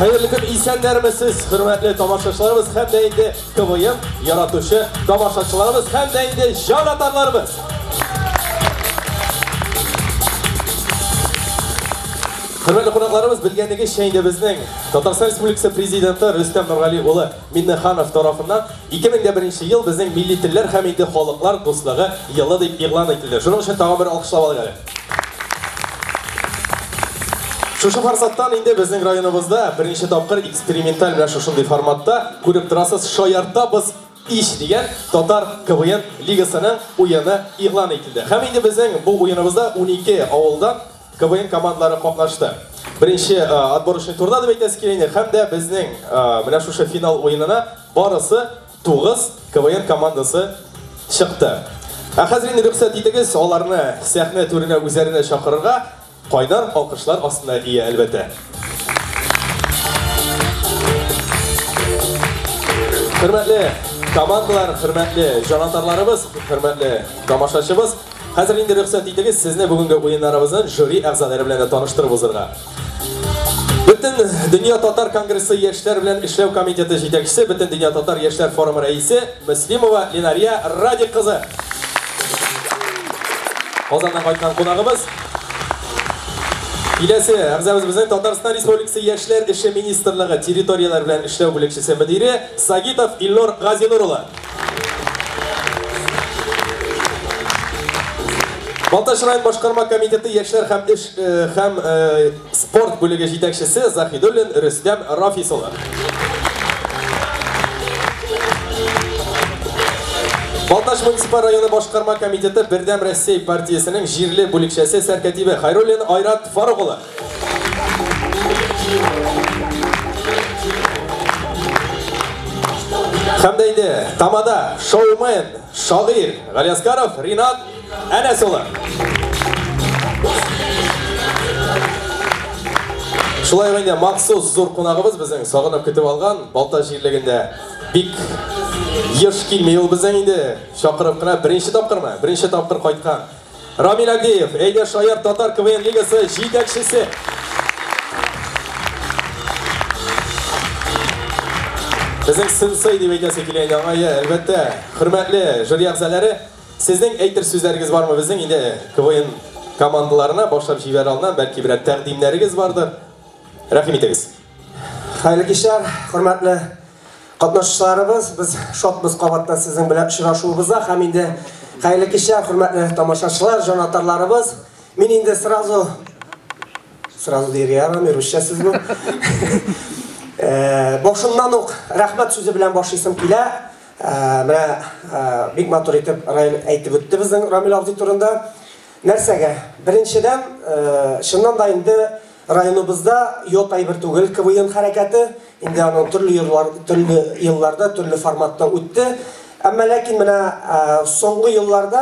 Хәерле көн, исәннәрмесез, хөрмәтле тамашачыларыбыз һәм дә инде КВН яратучы тамашачыларыбыз һәм дә инде җанатарларыбыз. Хөрмәтле кунакларыбыз, белгәнегезчә инде безнең Татарстан Республикасы Президенты Рөстәм Нургали улы Миннеханов тарафыннан 2001 ел безнең милли телләр һәм инде халыклар дуслыгы елы дип игълан ителде. Шуның өчен тагын бер алкышлап алыйк әле. Шушы форсаттан инде безнең районыбызда беренче тапкыр эксперименталь менә шушындый форматта күреп торасыз, шаяртабыз ич дигән татар КВН лигасының уены игълан ителде. Һәм инде безнең бу уеныбызда 12 авылдан КВН командалары катнашты. Беренче отборочный турда дип әйтәсе килә инде, һәм дә безнең менә шушы финал уенына барысы 9 КВН командасы чыкты. Ә хәзер инде рөхсәт итегез аларны сәхнә түренә үзләренә чакырырга, кайнар алкышлар астында ия, әлбәттә. Хөрмәтле командалар, хөрмәтле җанатарларыбыз, хөрмәтле тамашачыбыз, хәзер инде рөхсәт итегез сезне бүгенге уеннарыбызның жюри әгъзалары белән дә таныштырып узырга. Бөтен Дөнья татар конгрессы яшьләр белән эшләү комитеты җитәкчесе, Бөтен Дөнья татар яшьләр форумы рәисе Мөслимова Ленария Радик кызы. Казаннан кайткан кунагыбыз. Киләсе әгъзабыз безнең Татарстан Республикасы Яшьләр эше министрлыгы территорияләр белән эшләү бүлекчәсе мөдире Сагитов Илнур Газинур улы. Балтач район башкарма комитеты яшьләр һәм эш һәм спорт бүлеге җитәкчесе Заһидуллин Рөстәм Рафис улы. Балтач муниципаль районы башкарма комитеты Бердәм Россия партиясенең җирле бүлекчәсе сәркатибе Хайруллин Айрат Фарук улы. Һәм дә инде тамада, шоумен, шагыйрь Галиаскаров Ринат Әнәс улы. Шулай ук инде махсус зур кунагыбыз безнең сагынып көтеп алган Балтач җирлегендә бик еш килми ул безнең инде чакырып кына беренче тапкырмы? Беренче тапкыр кайткан Рамил Агдеев, Әйдә Шаяр татар КВН лигасы җитәкчесе. Безнең сенсей дип әйтәсе килә инде аңа, әлбәттә, хөрмәтле жюри әгъзалары, сезнең әйтер сүзләрегез бармы безнең инде КВН командаларына башлап җибәрер алдыннан, бәлки берәр тәкъдимнәрегез бардыр. Рәхим итегез. Хәерле кичләр, хөрмәтле катнашучыларыбыз, без шатбыз кабаттан сезнең белән очрашуыбызга һәм инде хәерле кичләр, хөрмәтле тамашачылар, җанатарларыбыз. Мин инде сразу сразу дияргә ярамый, русча сүз бу. Башыннан ук рәхмәт сүзе белән башлыйсым килә. Менә бик матур итеп Раил әйтеп үтте безнең Рамил абзый турында. Нәрсәгә? Беренчедән, чыннан да инде районыбызда ят әйбер түгел КВН хәрәкәте, инде аның төрле еллар, төрле елларда, төрле форматта үтте. Әмма ләкин менә соңгы елларда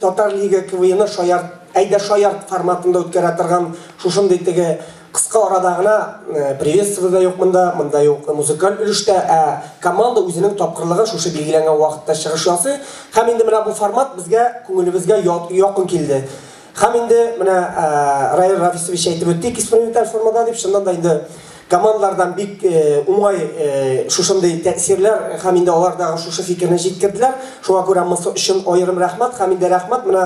Татар лига КВНы шаярт, әйдә шаярт форматында үткәрә торган шушындый теге кыска арада гына приветствие да юк монда, монда юк музыкаль өлештә, ә команда үзенең тапкырлыгын шушы билгеләнгән вакытта чыгыш ясый. Һәм инде менә бу формат безгә, күңелебезгә якын килде. Һәм инде менә Раил Рафисович әйтеп үтте, эксперименталь формада дип, чыннан да инде командалардан бик уңай шушындый тәэсирләр һәм инде алар да шушы фикерне җиткерделәр. Шуңа күрә монысы өчен аерым рәхмәт һәм инде рәхмәт менә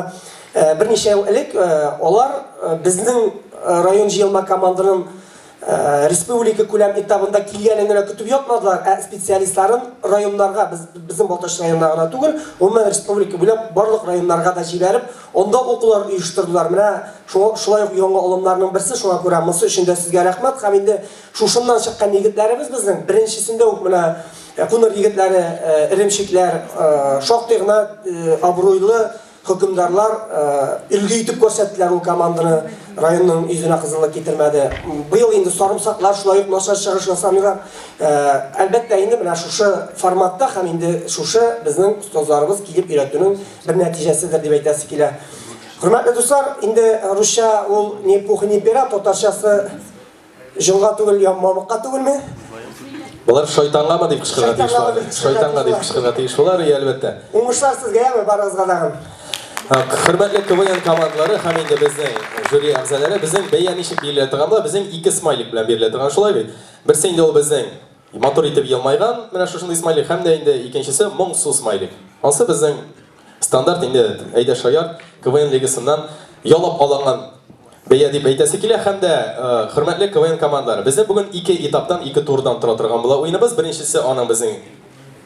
берничә ел элек алар безнең район җыелма команданың республика күләм этабында килгәнен генә көтеп ятмадылар, ә специалистларын районнарга, безнең Балтач районына гына түгел, гомумән республика буйлап барлык районнарга да җибәреп, анда укулар оештырдылар. Менә шулай ук яңа алымнарның берсе, шуңа күрә монысы өчен дә сезгә рәхмәт. Һәм инде шушыннан чыккан егетләребез безнең беренчесендә үк менә Куныр егетләре, эремчекләр, шактый гына абруйлы хөкемдарлар өлге итеп күрсәттеләр ул команданы, районның йөзенә кызыллык китермәде. Быел инде сарымсаклар шулай ук начар чыгыш ясамыйлар. Әлбәттә инде менә шушы форматта һәм инде шушы безнең остазларыбыз килеп өйрәтүнең бер нәтиҗәседер дип әйтәсе килә. Хөрмәтле дуслар, инде русча ул ни пух ни пера, татарчасы җонга түгел, я мамыкка түгелме? Болар шайтангамы дип кычкырырга тиеш булар. Шайтанга дип кычкырырга тиеш булар, и әлбәттә. Уңышлар сезгә, яме барыгызга тагын. Хөрмәтле КВН командалары һәм инде безнең жюри әгъзалары, безнең бәя ничек бирелә торган була? Безнең ике смайлик белән бирелә торган, шулай бит? Берсе инде ул безнең матур итеп елмайган, менә шушындый смайлик, һәм дә инде икенчесе моңсу смайлик. Ансы безнең стандарт инде әйдә шаяр КВН лигасыннан ялап алынган бәя дип әйтәсе килә. Һәм дә хөрмәтле КВН командалары, безнең бүген ике этаптан, ике турдан тора торган була уеныбыз. Беренчесе аның безнең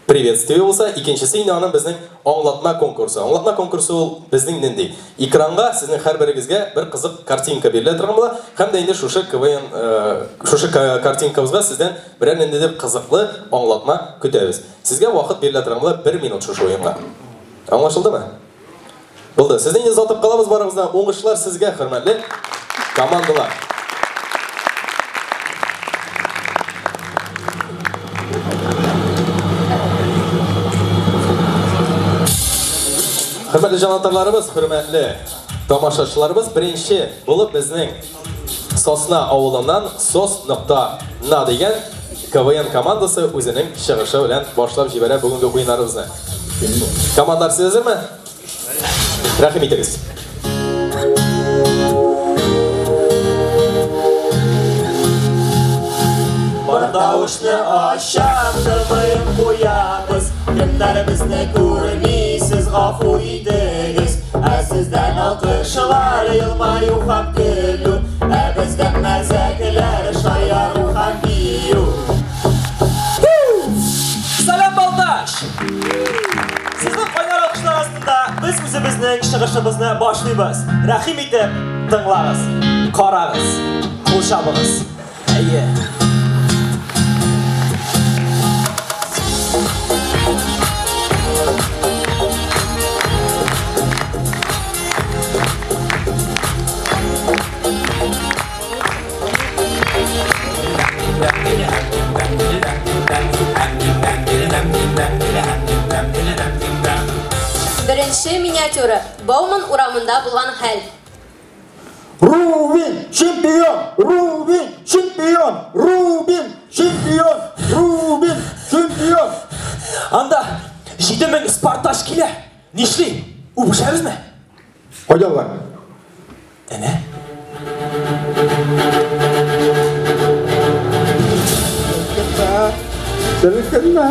приветствие булса, икенчесе инде аның безнең аңлатма конкурсы. Аңлатма конкурсы ул безнең нинди? Экранга сезнең һәрберегезгә бер кызык картинка бирелә торган була. Һәм дә инде шушы КВН, шушы картинкабызга сездән берәр ниндидер кызыклы аңлатма көтәбез. Сезгә вакыт бирелә торган була 1 минут шушы уенга. Аңлашылдымы? Булды. Сезне инде озатып калабыз барыгыздан. Уңышлар сезгә, хөрмәтле командалар. Хөрмәтле җанатарларыбыз, хөрмәтле тамашачыларыбыз, беренче булып безнең Сосна авылыннан сос.на дигән КВН командасы үзенең чыгышы белән башлап җибәрә бүгенге уеннарыбызны. Командалар, сез әзерме? Рәхим итегез. Бар тавышны ачам, тыңлыйм куябыз. Кемнәр безне күрми, сез гафу итегез. Ә сездән алкышлар, елмаю һәм көлү. Ә бездән мәзәкләр, шаяру һәм бию. Сәлам, Балтач! Сезнең кайнар алкышлар астында без үзебезнең чыгышыбызны башлыйбыз. Рәхим итеп тыңлагыз, карагыз, кул чабыгыз. Әйе. Беренче миниатюра. Бауман урамында булган хәл. Рубин чемпион! Рубин чемпион! Рубин чемпион! Рубин чемпион! Анда 7000 Спарташ килә. Нишли? Үбешәбезме? Кайда алар? Әнә. Селкенмә.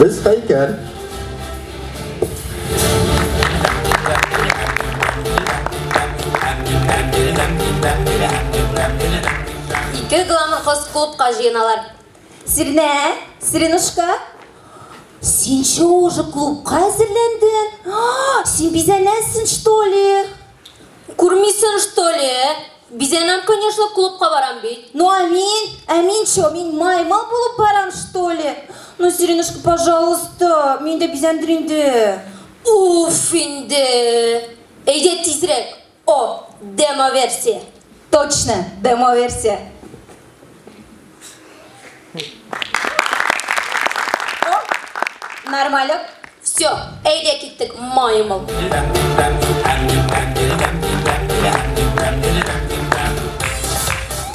Без һәйкәл. Ике гламур кыз клубка җыеналар. Сирнә, Сиринушка, син чё уже клубка әзерләндең? Син бизәнәсең, что ли? Күрмисең, что ли? Бизәнәм, конечно, клубка барам бит. Ну, а мин? А мин чё, мин маймыл булып барам, что ли? Ну, Сиринушка, пожалуйста, мин дә бизәндер инде. Уф, инде. Әйдә тизрәк. О, демо-версия. Точно, демо-версия. О, нормалек. Все, әйдә киттек, маймыл.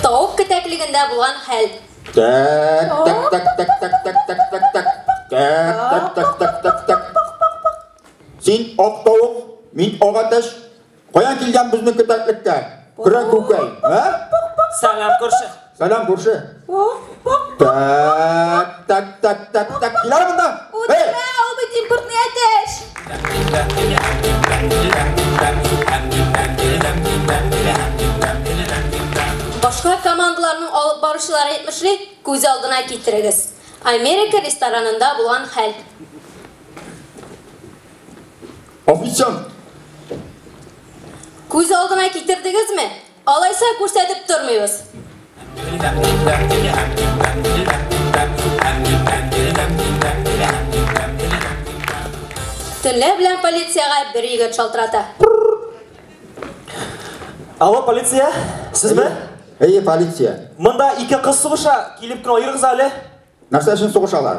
Тавык кетәклегендә булган хәл. Так, так, так, так, так, так, так, так, так. Так, так, так, так, так, так. Син ак тавык, мин ак әтәч. Каян килгән безнең кетәклеккә? Көрән күкәй, ә? Сәлам, күрше. Сәлам, күрше. Так, так, так, так, так. Киләр монда. Утыра, ул бит импортный әтәч. Башка командаларның алып баручылары әйтмешли, күз алдына китерегез. Америка ресторанында булган хәл. Официант. Күз алдына китердегезме? Алайса күрсәтеп тормыйбыз. Төнлә белән полициягә бер егет шалтырата. Алло, полиция, сезме? Әйе, полиция. Монда ике кыз сугыша, килеп кенә аерыгыз әле. Нәрсә өчен сугышалар?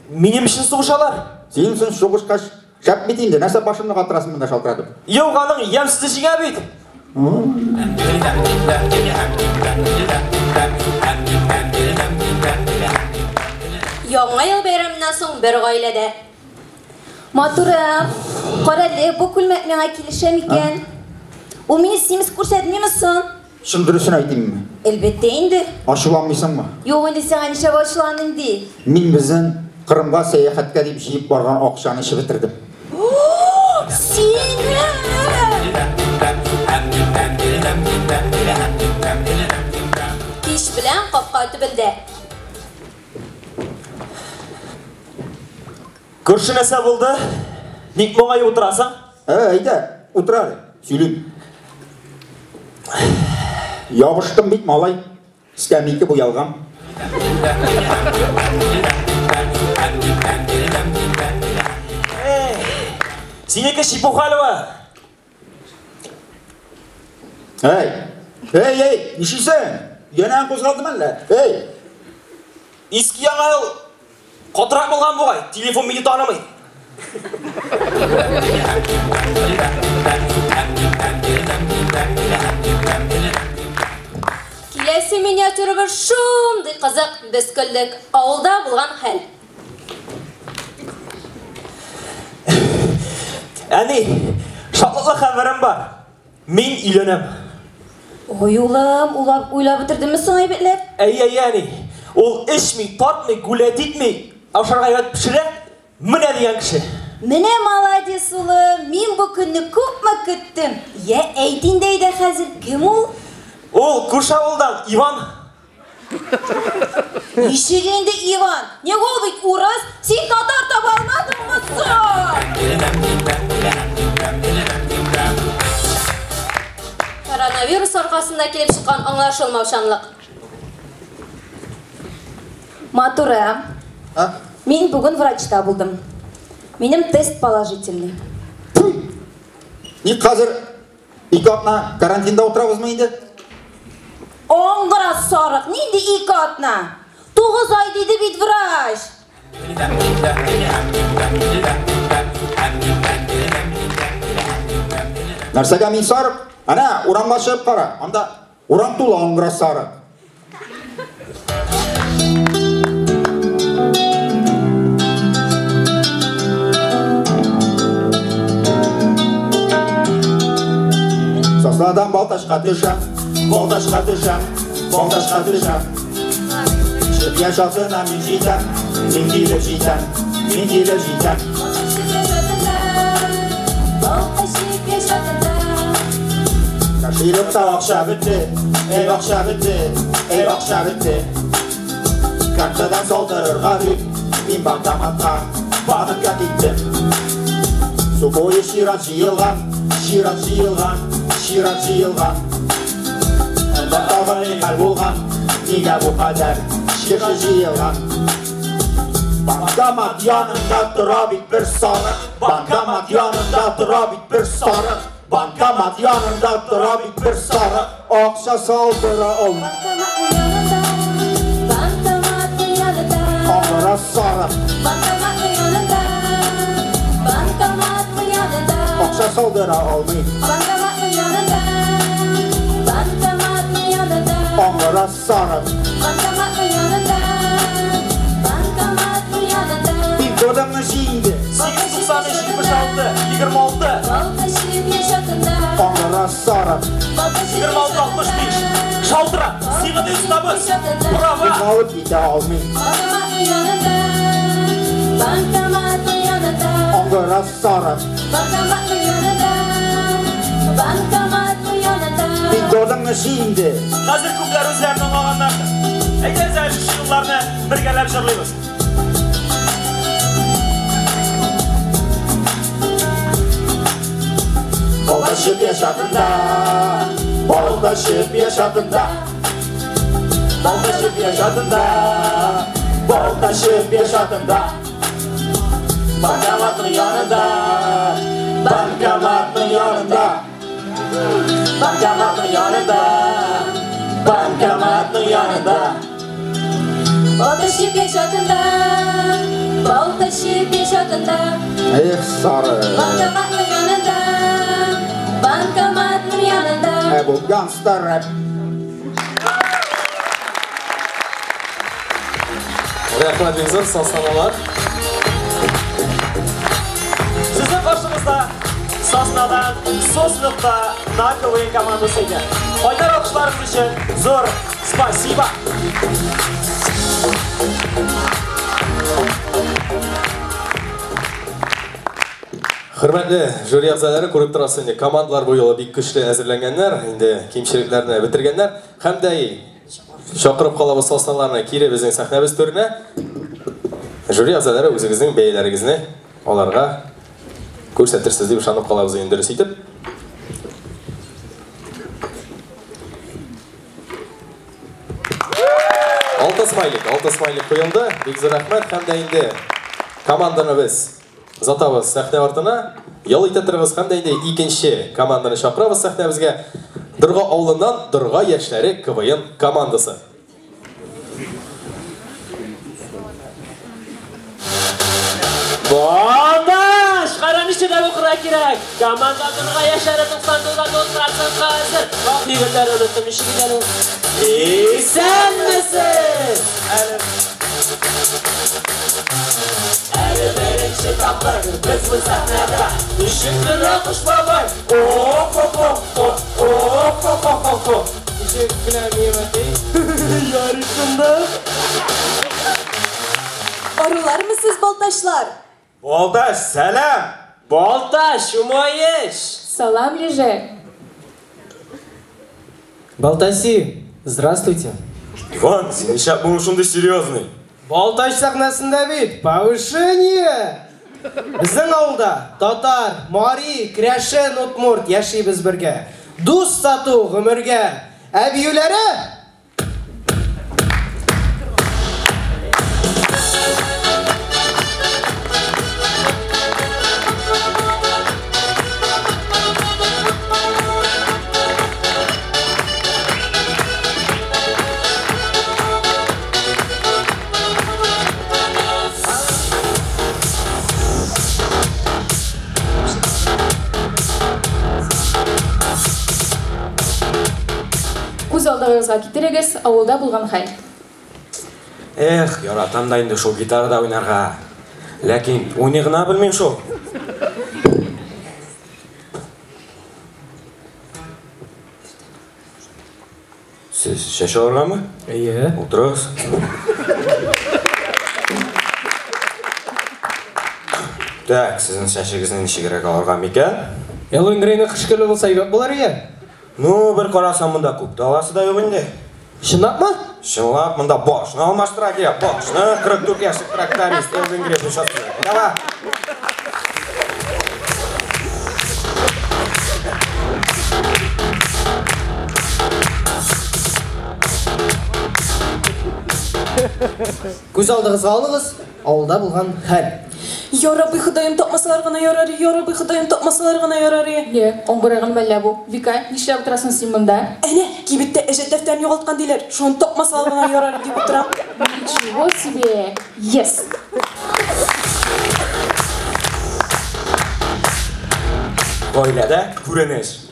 Минем өчен сугышалар. Синең өчен сугышкач, шәп бит инде, нәрсә башымны катырасың монда шалтыратып? Юк, аның ямьсезе җиңә бит. Яңа ел бәйрәменнән соң бер гаиләдә. Матурым, карале, бу күлмәк миңа килешә микән? Ул мине симез күрсәтмиме соң? Чын дөресен әйтимме? Әлбәттә инде. Ачуланмыйсыңмы? Юк инде сиңа нишләп ачуланыйм ди? Мин безнең Кырымга сәяхәткә дип җыеп барган акчаны эчеп бетердем. Сине! Кич белән капка төбендә. Күрше нәрсә булды? Ник моңаеп утырасың? Әйдә, утыр әле, сөйлим. Ябыштым бит, малай. Скамейка буялган. Синеке Чепухалова. Эй, эй, эй, нишлисең? Янәң кузгалдымы әллә? Эй! Иске яңа ел катырак булган бугай, телефон мине танымый. Киләсе миниатюрабыз шундый кызык, без көлдек. Авылда булган хәл. Әни, шатлыклы хәбәрем бар. Мин өйләнәм. Ой, улым, улап уйлап бетердеңме соң әйбәтләп? Әйе, әйе, әни. Ул эчми, тартмый, гүләт итми, ашарга әйбәт пешерә. Менә дигән кеше. Менә молодец, улым. Мин бу көнне күпме көттем. Я, әйт инде әйдә хәзер, кем ул? Ул күрше авылдан, Иван. Ничек инде Иван? Ник ул бит урыс? Син татар таба алмадыңмы соң? Коронавирус аркасында килеп чыккан аңлашылмаучанлык. Матурым, А? мин бүген врачта булдым. Минем тест положительный. Ник хәзер ике атна карантинда утырабызмы инде? Аңгыра сарык, нинди ике атна? 9 ай диде бит врач. Нәрсәгә мин сарык? Әнә, урамга чыгып кара. Анда урам тулы аңгыра сарык. Соснадан Балтачка төшәм, Балтачка төшәм, Балтачка төшәм. Чепья чатына мин җитәм, мин килеп җитәм, мин килеп җитәм. Кошелекта акча бетте, эй акча бетте, эй акча бетте. Картадан салдырырга дип, мин банкоматка, банкка киттем. Су буе чират җыелган, чират җыелган, чират җыелган. Анда тагын ни хәл булган, нигә бу кадәр кеше җыелган? Банкомат янында тора бит бер сарык, банкомат янында тора бит бер сарык, банкомат янында тора бит бер сарык. Акча салдыра алмый. Банкомат янында, Аңгыра сарык. банкомат янында, банкомат янында, Акча салдыра алмый. банкомат янында, банкомат янында, Аңгыра сарык. банкомат янында, банкомат янында. Пин кодыңны җыйды. 893 76 26 Аңгыра сарык. 26 65. Шалтыра, сигез табыз. Браво! Мин алып китә алмыйм. Банкомат янында, Аңгыра сарык. банкомат янында, банкомат янында. Пин кодыңны җыйды. Хәзер күпләр үзләрен аңлаганнардыр. Әйдәгез әле шушы юлларны бергәләп җырлыйбыз. Балтачып яшәдем дә, балтачып яшәдем дә, балтачып яшәдем дә, балтачып яшәдем дә. Банкоматның янында, банкоматның янында, банкоматның янында, банкоматның янында. Балтачып яшәдем дә, балтачып яшәдем дә, Эх, сарык. банкоматның янында, банкоматның янында. Ә бу гангстер рэп. Рәхмәт бик зур, сасаналар. Соснадан Сосновка на КВН командасы иде. Кайнар алкышларыгыз өчен зур спасибо. Хөрмәтле жюри әгъзалары, күреп торасыз инде, командалар бу юлы бик көчле әзерләнгәннәр, инде кимчелекләрне бетергәннәр. Һәм дә чакырып калабыз сосналарны кире безнең сәхнәбез түренә. Жюри әгъзалары үзегезнең бәяләрегезне аларга күрсәтерсез дип ышанып калабыз инде дөрес итеп. Алты смайлик, алты смайлик куелды. Бик зур рәхмәт. Һәм дә инде команданы без озатабыз сәхнә артына. Ял итә торыгыз һәм дә инде икенче команданы чакырабыз сәхнәбезгә. Дорга авылыннан Дорга яшьләре КВН командасы. Балтач! Кара ничек дә укырга кирәк. Команда Дорга яшьләре 99% әзер. Вак егетләр оныттым, ничек иде әле ул? Исәнмесез! Әле беренче тапкыр без бу сәхнәдә. Ничек кенә Кыш бабай? О-хо-хо-хо, о-хо-хо-хо-хо. Ничек кенә минем әти? Ярыйсында. Арулармы сез, балтачлар? Балтач, сәлам! Балтач, умаеш! Салам, Леже. Балтаси, здравствуйте. Иван, син нишләп бүген шундый серьезный? Балтач сәхнәсендә бит повышение! Безнең авылда татар, мари, крәшен, удмурт яшибез бергә. Дус сату гомергә. Ә биюләре? Күз алдыгызга китерегез, авылда булган хәл. Эх, яратам да инде шул гитарада уйнарга. Ләкин уйный гына белмим шул. Сез чәч алыргамы? Әйе. Утырыгыз. Так, сезнең чәчегезне ничегрәк алырга микән? Элвин Грейны кыш көне булса әйбәт булыр иде. Ну, бер карасам, монда күп тә аласы да юк инде. Чынлапмы? Чынлап, монда башны алмаштыра кирәк, башны. 44 яшьлек тракторист Элвин Грей душасы. Давай. Күз алдыгызга алыгыз, авылда булган хәл. Я Рабби, Ходаем, тапмасалар гына ярар, я Рабби, Ходаем, тапмасалар гына ярар. Не, оңгыраган мәллә бу. Вика, нишләп утырасың син монда? Әнә, кибеттә әҗәт дәфтәрен югалткан диләр. Шуны тапмасалар гына ярар дип утырам. Ничего себе! Yes! Гаиләдә күренеш.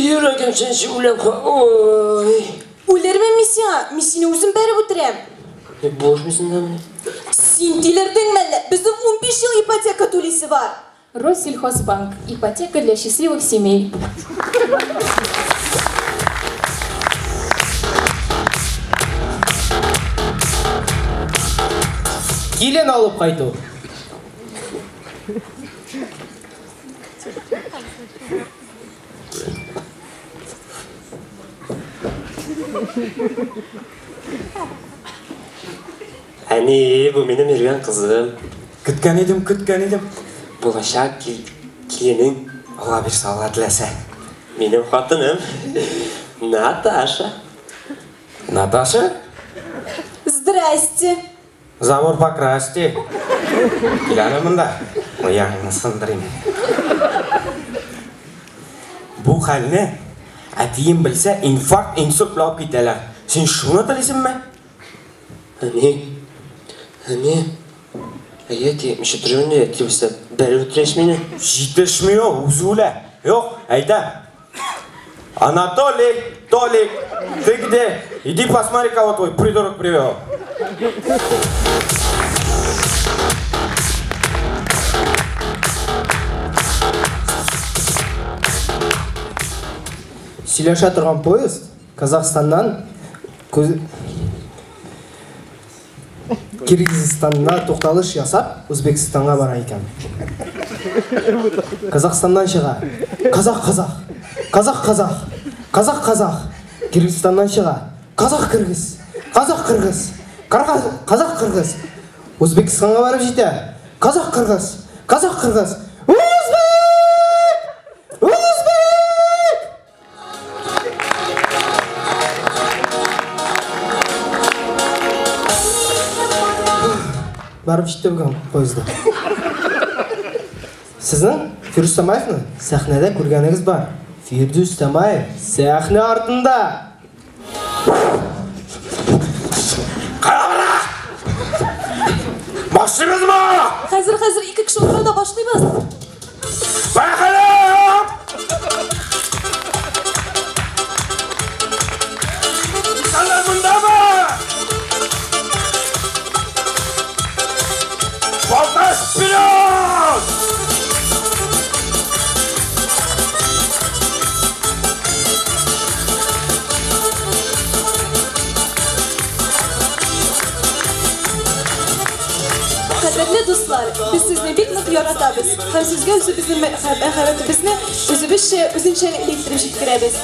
Йөрәгем чәнче үләм. Ой. Үләрмен мин сиңа, мин сине үзем бәреп үтерәм. Булышмыйсың да менә. Син тилердең мәллә? Безнең 15 ел ипотека түлисе бар. Россельхозбанк. Ипотека для счастливых семей. Килен алып кайту. Әни, бу минем йөргән кызым. Көткән идем, көткән идем. Булачак киленең. Алла бирсә, Алла теләсә. Минем хатыным Наташа. Наташа? Здрасте. Забор покрасьте. Кил әле монда. Аягыңны сындырыйм. Бу хәлне әтием белсә, инфаркт, инсульт белән алып китәләр. Син шуны телисеңме? Әни, әни, әйе, әти, ничек торып инде, әти белсә, бәреп үтерәш мине. Җитешми ул, үзе үлә. Юк, әйтә. Анатолий, Толик, ты где? Иди посмотри, кого твой придурок привел. Сөйләшә торган поезд Казахстаннан Киргизстанна тукталыш ясап, Үзбәкстанга бара икән. Казахстаннан чыга. Казах, казах. Казах, казах. Казах, казах. Киргизстаннан чыга. Казах, кыргыз. Казах, кыргыз. Казах, кыргыз. Үзбәкстанга барып җитә. Казах, кыргыз. Казах, кыргыз. Үзбәк! Үзбәк! Барып җитте бүген поездда. Сезнең Фирүз Тамаевны сәхнәдә күргәнегез бар. Фирдүс Тамаев сәхнә артында. Башлыйбызмы? Хәзер, хәзер ике кеше утыра да башлыйбыз. Поехали! Алар мондамы? Балтач вперед! Кадерле дуслар, без сезне бик нык яратабыз һәм сезгә үзебезнең мәхәббәтебезне үзебезчә үзенчәлекле иттереп җиткерәбез.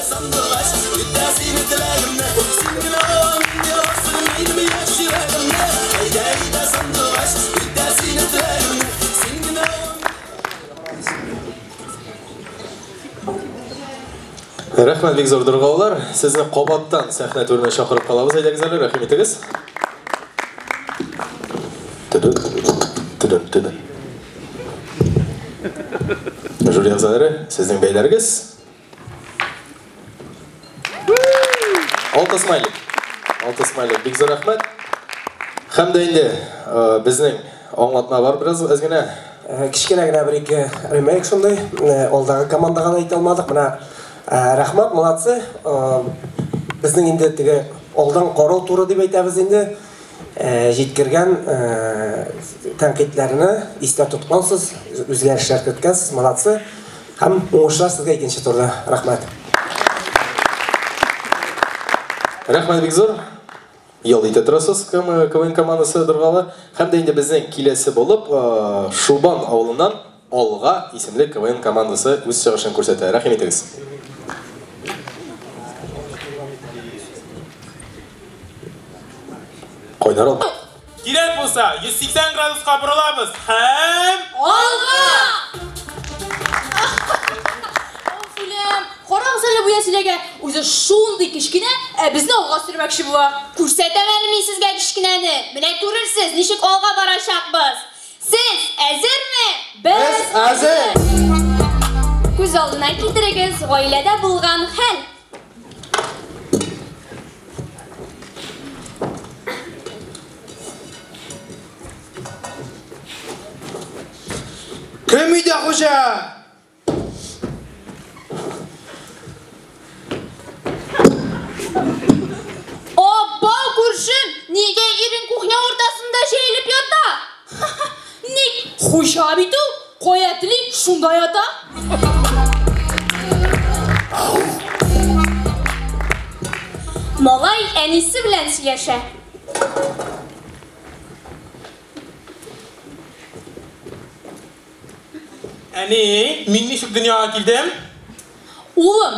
Рәхмәт бик зур, доргалар. Сезне кабаттан сәхнә түренә чакырып калабыз. Әйдәгез әле, рәхим итегез. Төден, төден, төден. Жюри әгъзалары, сезнең бәяләрегез. Алты смайлик. Алты смайлик. Бик зур рәхмәт. Һәм дә инде безнең аңлатма бар бераз әз генә. Кечкенә генә бер ике ремейк шундый. Алдагы командага да әйтә алмадык. Менә рәхмәт, молодцы. Безнең инде теге алдан карау туры дип әйтәбез инде. Җиткергән тәнкыйтьләрне истә тоткансыз, үзгәрешләр керткәнсез, молодцы. Һәм уңышлар сезгә икенче турда. Рәхмәт. Рәхмәт бик зур. Ял итә торасыз КВН командасы Доргалы. Һәм дә инде безнең киләсе булып Шубан авылыннан Алга исемле КВН командасы үз чыгышын күрсәтә. Рәхим итегез. Кайнар ал. Кирәк булса, 180 градуска борылабыз һәм Алга! Афилем, карагыз әле бу Ясиләгә, үзе шундый кечкенә, ә безне алга сөрмәкче була. Күрсәтәм әле мин сезгә кечкенәне. Менә күрерсез, ничек алга барачакбыз. Сез әзерме? Без әзер! Күз алдына китерегез, гаиләдә булган хәл. Кем өйдә хуҗа? Апа, күршем, нигә ирең кухня уртасында җәелеп ята? Ник? Хуҗа бит ул, кая тели, шунда ята. Малай әнисе белән сөйләшә. Әни, мин ничек дөньяга килдем? Улым,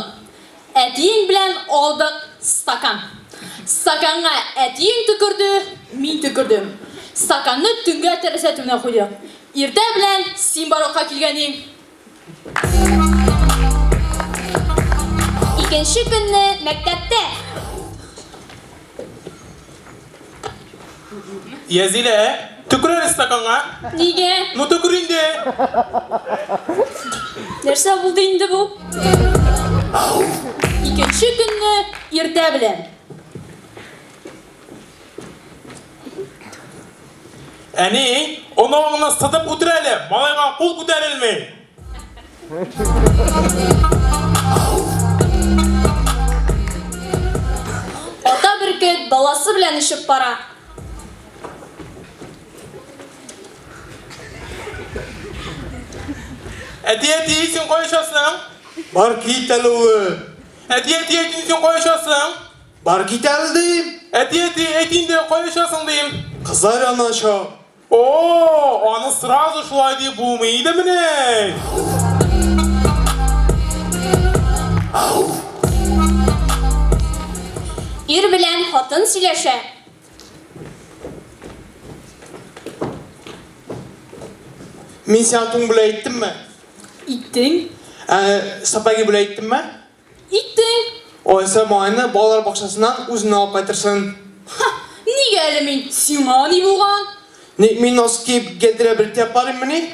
әтиең белән алдык стакан. Стаканга әтиең төкерде, мин төкердем. Стаканны төнгә тәрәзә төбенә куйдык. Иртә белән син барлыкка килгәнең. Икенче көнне мәктәптә. Язилә, төкер әле стаканга. Нигә? Ну төкер инде. Нәрсә булды инде бу? Икенче көнне иртә белән. Әни, оныгыңны сытып үтер әле, малайга кул күтәрелми. Ата бөркет баласы белән очып бара. Әти, әти, син кая очасың? Бар кит әле, улым. Әти, әти, әйт инде, син кая очасың? Бар кит әле дим. Әти, әти, әйт инде, кая очасың дим. Кызлар янына очам. О, аны сразу шулай дип булмый идемени? Ир белән хатын сөйләшә. Мин сиңа туң белән әйттемме? Иттең. Ә, сапоги белән әйттемме? Иттең. Алайса малайны балалар бакчасыннан үзенә алып кайтырсың. Ха, нигә әле мин? Сиңа ни булган? Ник мин носки киеп бер тәп барыйммыни?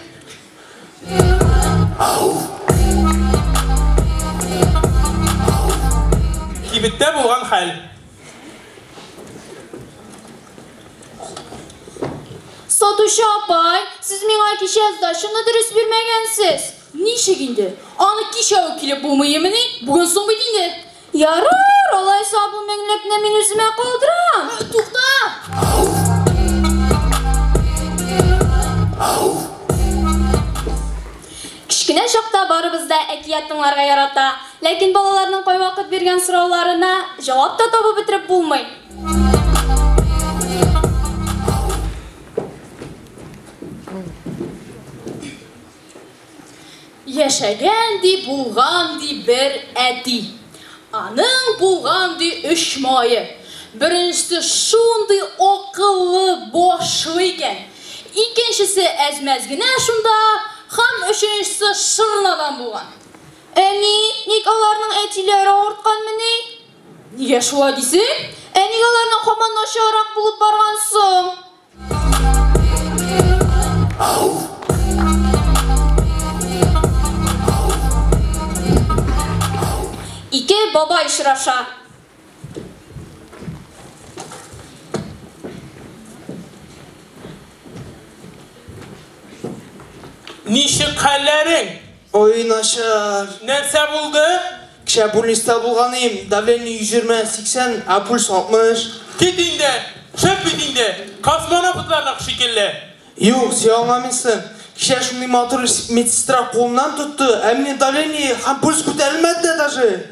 Кибеттә булган хәл. Сатучы апай, сез миңа кичә сдачаны дөрес бирмәгәнсез. Ничек инде? Аны кичә үк килеп булмыймыни? Бүген соң бит инде. Ярар, алайса бу меңлекне мин үземә калдырам. Тукта! Кечкенә чакта барыбыз да әкият тыңларга ярата. Ләкин балаларның кайвакыт биргән сорауларына җавап та табып бетереп булмый. Яшәгән ди, булган ди бер әти. Аның булган ди өч малае. Беренчесе шундый акыллы, башлы икән. Икенчесе әз-мәз генә шунда, һәм өченчесе шырнадан булган. Әни, ник аларның әтиләре авыртканмыни? Нигә шулай дисең? Ә ник аларның һаман начаррак булып барган соң? Ике бабай очраша. Ничек хәлләрең? Ой, начар. Нәрсә булды? Кичә больниста булган идем. Давление 120-80, ә пульс 60. Кит инде, шәп бит инде. Космонавтларныкы шикелле. Юк, син аңламыйсың. Кичә шундый матур медсестра кулымнан тотты, ә минем давление һәм пульс күтәрелмәде дә даже.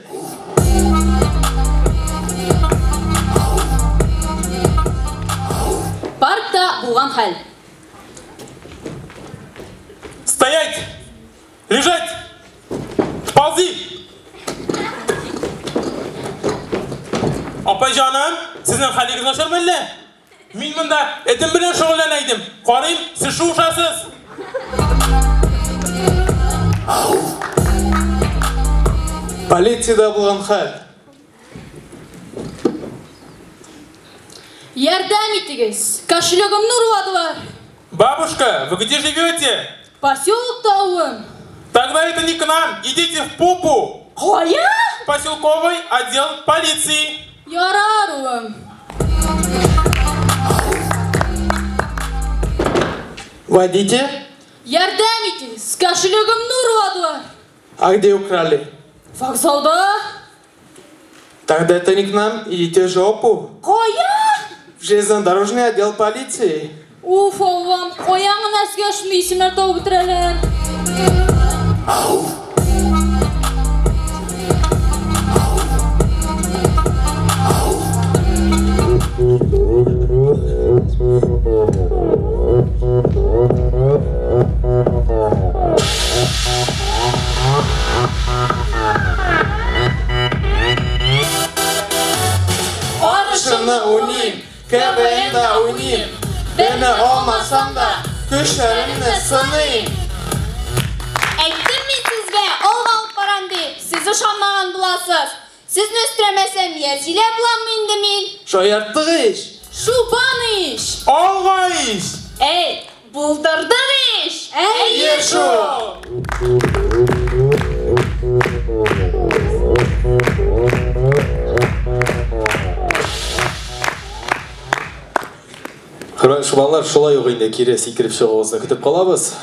Паркта булган хәл. Стоять! Лежать! Ползи! Апай җаным, сезнең хәлегез начармы әллә? Мин монда этем белән шөгыльләнә идем. Карыйм, сез шуышасыз. Полициядә булган хәл. Ярдәм итегез! Кошелегымны урладылар. Бабушка, вы где живете? Поселокта, улым. Тогда это не к нам. Идите в пупу. Кая? Поселковый отдел полиции. Ярар, улым. Водитель? Ярдәм итегез! Кошелегымны урладылар. А где украли? Вокзалда. Тогда это не к нам. Идите в жопу. Кая? В железнодорожный отдел полиции. Уф, Аллам, кая гына сезгә шундый исемнәр табып бетерәләр? Арышымны уйныйм, КВНда уйныйм. Берне алмасам да, көчләремне сыныйм. Әйттем мин сезгә, алга алып барам дип, сез ышанмаган буласыз. Сезне өстерәмәсәм, Язилә буламмы инде мин? Шаярттык ич. Шубан ич. Алга ич. Әй, булдырдык ич. Әйе шул. Хөрмәтле шубанлар, шулай ук инде кире сикереп чыгуыбызны көтеп калабыз.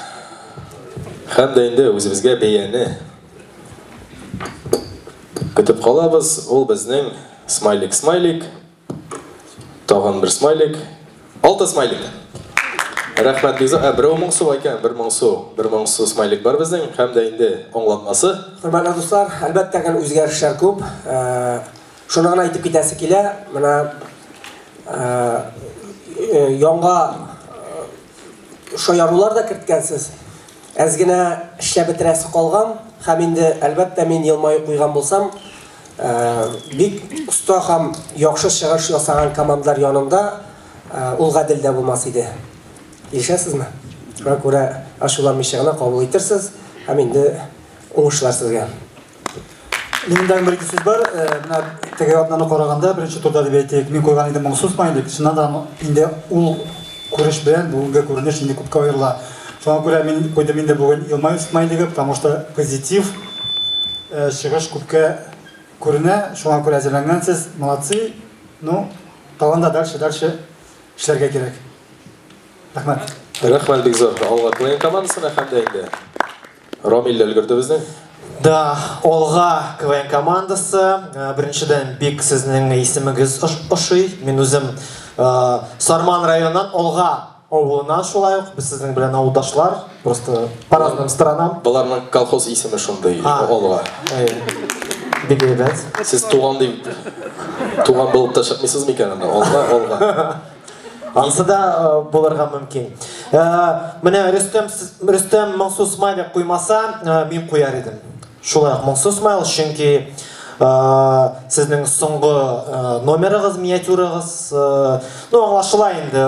Һәм дә инде үзебезгә бәяне көтеп калабыз. Ул безнең смайлик, смайлик, тагын бер смайлик, 6 смайлик. Рәхмәт бик зур. Берәү моңсу икән, бер моңсу, бер моңсу смайлик бар безнең һәм дә инде аңлатмасы. Хөрмәтле дуслар, әлбәттә гел үзгәрешләр күп. Шуны гына әйтеп китәсе килә. Менә яңа шаярулар да керткәнсез. Әз генә эшләп бетерәсе калган һәм инде әлбәттә мин елмаеп куйган булсам, бик оста һәм яхшы чыгыш ясаган командалар янында ул гадел дә булмас иде. Килешәсезме? Шуңа күрә ачуланмыйча гына кабул итерсез һәм инде уңышлар сезгә. Минем дә бер ике сүз бар. Менә теге атнаны караганда беренче турда дип әйтик, мин куйган идем моңсу смайлик. Чыннан да инде ул күреш белән бүгенге күренеш инде күпкә аерыла. Шуңа күрә мин куйдым инде бүген елмаю смайлигы, потому что позитив чыгыш күпкә күренә. Шуңа күрә әзерләнгәнсез, молодцы. Ну, тагын да дальше, дальше эшләргә кирәк. Рәхмәт. Рәхмәт бик зур. Алга КВН командасына һәм дә инде Рамил дә өлгерде безнең. Да, Алга КВН командасы. Беренчедән бик сезнең исемегез ошый. Мин үзем Сарман районыннан Алга авылыннан шулай ук. Без сезнең белән авылдашлар, просто по разным сторонам. Боларның колхоз исеме шундый, Алга. Бик әйбәт. Сез туган дип, туган булып та чыкмыйсыз микән анда? Алга, Алга. Ансы да булырга мөмкин. Менә Рөстәм моңсу смайлик куймаса, мин куяр идем. Шулай ук моңсу смайл, чөнки сезнең соңгы номерыгыз, миниатюрагыз, ну, аңлашыла инде,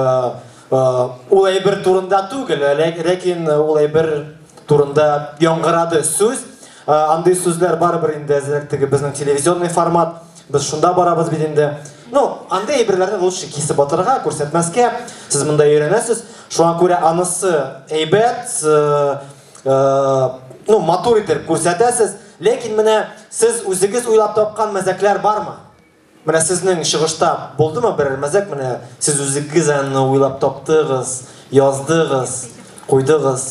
ул әйбер турында түгел, ләкин ул әйбер турында яңгырады сүз. Андый сүзләр барыбер инде әзрәк теге безнең телевизионный формат, без шунда барабыз бит инде. Ну, андый әйберләрне лучше кисеп атырга, күрсәтмәскә. Сез монда өйрәнәсез. Шуңа күрә анысы әйбәт, ну, матур итеп күрсәтәсез. Ләкин менә сез үзегез уйлап тапкан мәзәкләр бармы? Менә сезнең чыгышта булдымы берәр мәзәк? Менә сез үзегез аны уйлап таптыгыз, яздыгыз, куйдыгыз.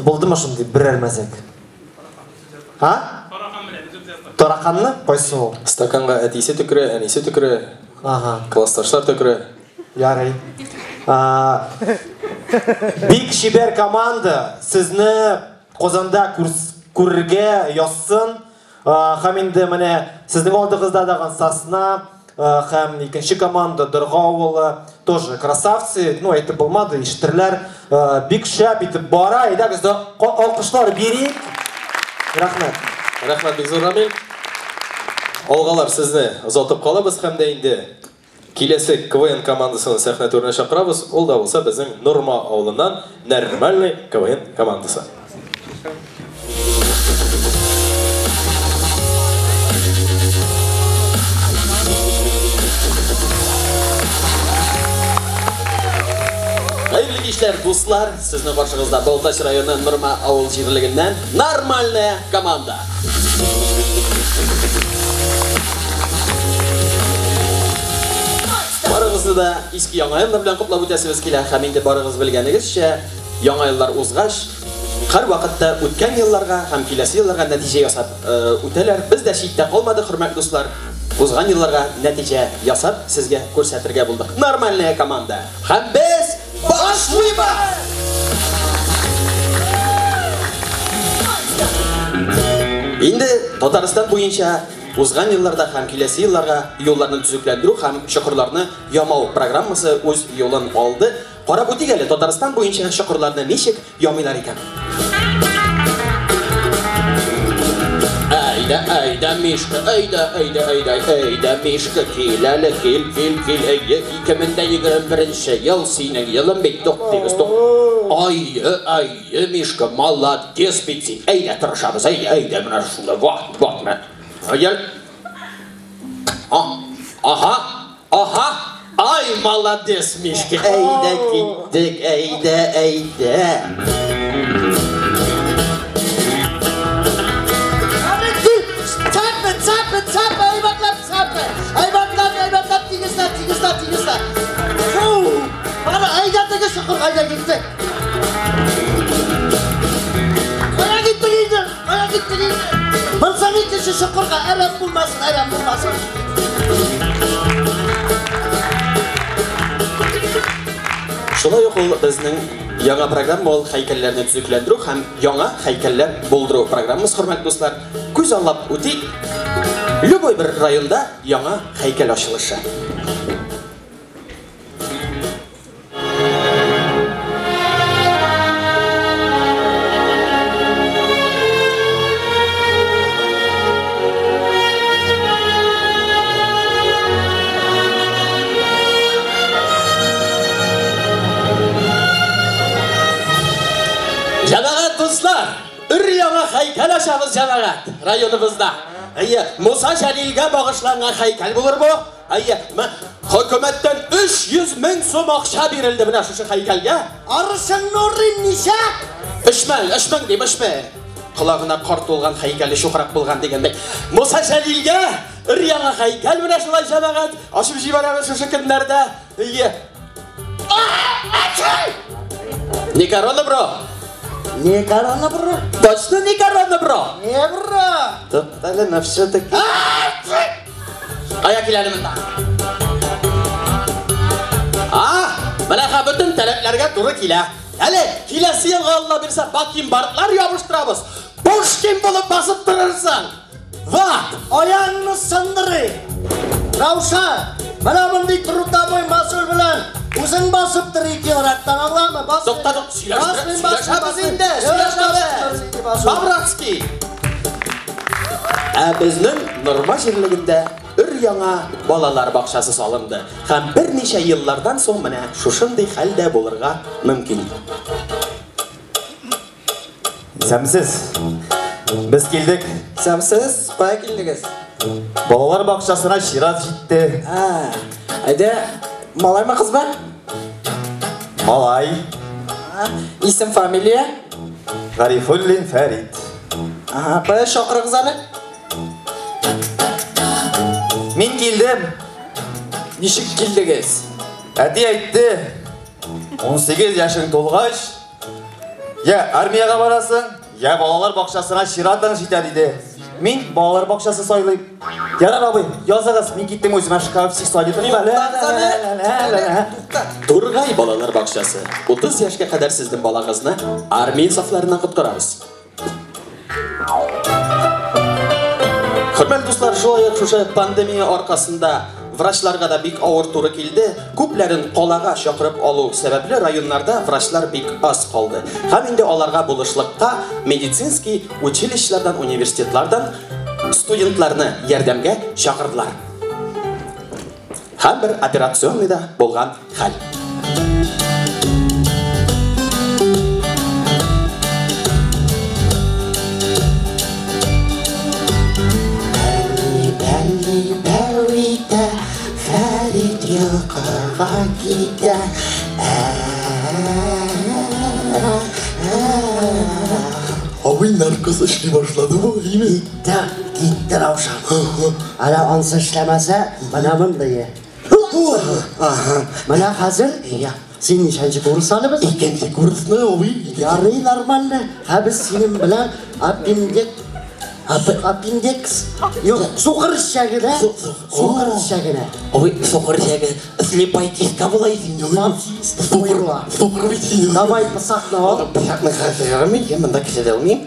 Булдымы шундый берәр мәзәк? А? Тараканны? Кайсы ул? Стаканга әтисе төкерә, әнисе төкерә. Ага. Классташлар төкерә. Ярый. Бик чибәр команда. Сезне Казанда күрергә язсын. Һәм инде менә сезнең алдыгызда дагы Сосна һәм икенче команда Дорга авылы тоже красавцы. Ну, әйтеп булмады, ишетерләр. Бик шәп итеп бара. Әйдәгез дә алкышлар бирик. Рәхмәт. Рәхмәт бик зур, Рамил. Алгалар сезне озатып калабыз һәм дә инде киләсе КВН командасын сәхнә түренә чакырабыз. Ул да булса безнең Норма авылыннан нормальный КВН командасы. Хәерле кичләр, дуслар! Сезнең каршыгызда Балтач районы Норма авыл җирлегеннән нормальная команда. Барыгызны да иске яңа еллар белән котлап үтәсебез килә һәм инде барыгыз белгәнегезчә, яңа еллар узгач, һәр вакытта үткән елларга һәм киләсе елларга нәтиҗә ясап үтәләр. Без дә читтә калмадык, хөрмәтле дуслар. Узган елларга нәтиҗә ясап сезгә күрсәтергә булдык. Нормальная команда. Һәм без башлыйбыз! Инде Татарстан буенча узган елларда һәм киләсе елларга юлларны төзекләндерү һәм чокырларны ямау программасы үз юлын алды. Карап үтик әле, Татарстан буенча чокырларны ничек ямыйлар икән. Әйдә, әйдә, Мишка, әйдә, әйдә, әйдә, әйдә, Мишка, кил әле, кил, кил, кил, әйе, 2021 ел синең елың бит, туктыйбыз, тук. Ай, ай, Мишка, молодец бит син. Әйдә, тырышабыз, әйдә, әйдә, менә шунда, ват, ват, менә. Әйдә. Аһа, аһа, ай, молодец, Мишка, әйдә, киттек, әйдә, әйдә. Çarpı, çarpı, çarpı, eyvallah çarpı. Eyvallah, eyvallah, тигезлә, тигезлә, тигезлә. Фу! Бара, әйдә теге чокырга, әйдә киттек. Кая киттек инде? Кая киттек инде? Барсаң икенче чокырга, әрәм булмасын, әрәм булмасын. Шулай ук ул безнең яңа программа ул һәйкәлләрне төзекләндерү һәм яңа һәйкәлләр булдыру программасы, хөрмәтле дуслар. Күз аллап үтик. Любой бер районда яңа һәйкәл ачылышы. Җәмәгать дуслар, өр яңа һәйкәл ачабыз җәмәгать районыбызда. Әйе, Муса Җәлилгә багышланган һәйкәл булыр бу. Әйе, хөкүмәттән 300 мең сум акча бирелде менә шушы һәйкәлгә. Арышың нурын ничә? 3 мең, 3 мең дим, 3 мең. Колагына кар тулган һәйкәле чукрак булган дигәндәй. Муса Җәлилгә өр яңа һәйкәл менә шулай җәмәгать ачып җибәрәбез шушы көннәрдә. Әйе. Не корона, бро. Не корона, бро. Точно не корона, бро. Не, бро. Туктале, но все-таки. Кая килә әле монда? А, менә ха бөтен таләпләргә туры килә. Әле киләсе елга Алла бирсә, бакенбардлар ябыштырабыз. Пушкин булып басып торырсың. Вот! Аягыңны сындырый. Раушан, менә мондый трудовой мозоль белән үзең басып тор ике рәттән, аңламы? Бас. Тукта, тук, сөйләшәбез инде, сөйләшәбез. Бабратский. Ә безнең Норма җирлегендә өр яңа балалар бакчасы салынды. Һәм берничә еллардан соң менә шушындый хәл дә булырга мөмкин. Сәмсез. Без килдек. Сәмсез, кая килдегез? Балалар бакчасына чират җитте. Ә, әйдә, малаймы кызмы? Малай. Исем, фамилия? Гарифуллин Фәрит. Ага, кая чакырыгыз әле? Мин килдем. Ничек килдегез? Әти әйтте, 18 яшең тулгач, я армиягә барасың, я балалар бакчасына чиратың җитә диде. Мин балалар бакчасы сайлыйм. Ярар абый, языгыз, мин киттем үземә шкафчик сайлый торыйм әле. Тургай балалар бакчасы. 30 яшькә кадәр сезнең балагызны армия сафларыннан коткарабыз. Хөрмәтле дуслар, шулай ук шушы пандемия аркасында врачларга да бик авыр туры килде. Күпләрен калага чакырып алу сәбәпле районнарда врачлар бик аз калды. Һәм инде аларга булышлыкка медицинский училищелардан, университетлардан студентларны ярдәмгә чакырдылар. Һәм бер операционныйда булган хәл. Фәрит йокыга китә. Абый наркоз эшли башладымы, име? Китте, китте Раушан. Әле ансы эшләмәсә, менә мондые. Менә хәзер, син ничәнче курс әле без? Икенче курсны, абый. Ярый, нормально. Һә без синең белән аппендикс. Юк, сукыр эчәгенә. Сукыр эчәгенә. Абый, сукыр эчәге слепая киска була инде. Сукыр, сукыр бит инде. Давай пысакны ал. Пысакны хәзер алмыйм, я монда кесәдә алмыйм.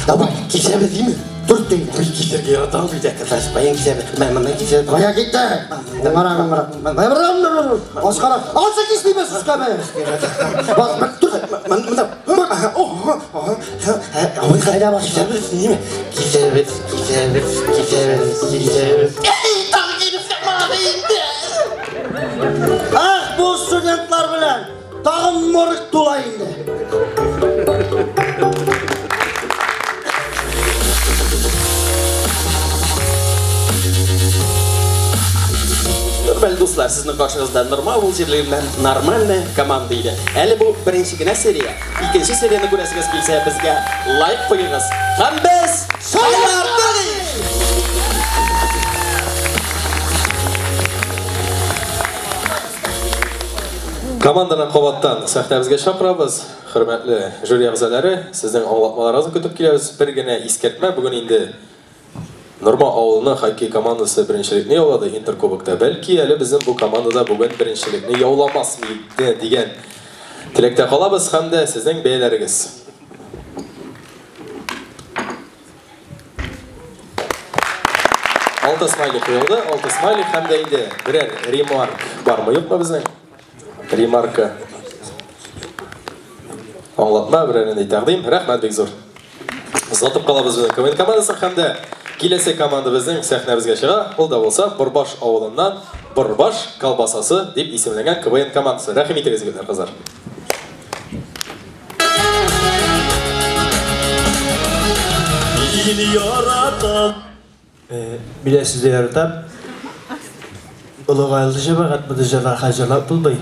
Давай, кисәбез димме? Дүрт инде. Бер кисәргә яратам бит, кызлар, баян кисәбез. Менә моннан кисәбез. Кая китте? Кара, кара. Аскара, ансы кисмибез үскәме. Бас, бер тур. Монда. Абый, кайда баш? Кисәбез, ниме? Кисәбез, кисәбез, кисәбез, кисәбез. Эй, тагы килеп чыкмады инде. Ах, бу студентлар белән тагын морг тула инде. Хөрмәтле дуслар, сезнең каршыгызда Норма авыл җирлеге белән нормальная команда иде. Әле бу беренче генә серия. Икенче серияне күрәсегез килсә, безгә лайк куегыз. Һәм без шаярдык! Команданы кабаттан сәхнәбезгә чакырабыз. Хөрмәтле жюри әгъзалары, сезнең аңлатмаларыгызны көтеп киләбез. Бер генә искәртмә, бүген инде Норма авылының хоккей командасы беренчелекне яулады Интеркубокта. Бәлки әле безнең бу командада бүген беренчелекне яуламас миде дигән теләктә калабыз һәм дә сезнең бәяләрегез. Алты смайлик куелды, алты смайлик һәм дә инде берәр ремарк бармы юкмы безнең? Ремарка. Аңлатма, берәр нинди тәкъдим. Рәхмәт бик зур. Озатып калабыз безнең КВН командасын һәм дә киләсе команда безнең сәхнәбезгә чыга. Ул да булса Борбаш авылыннан Борбаш колбасасы дип исемләнгән КВН командасы. Рәхим итегез, егетләр, кызлар. Мин яратам. Беләсез дә яратам. Олыгайлы җәмәгать моны җырлар хәзер җырлап булмый.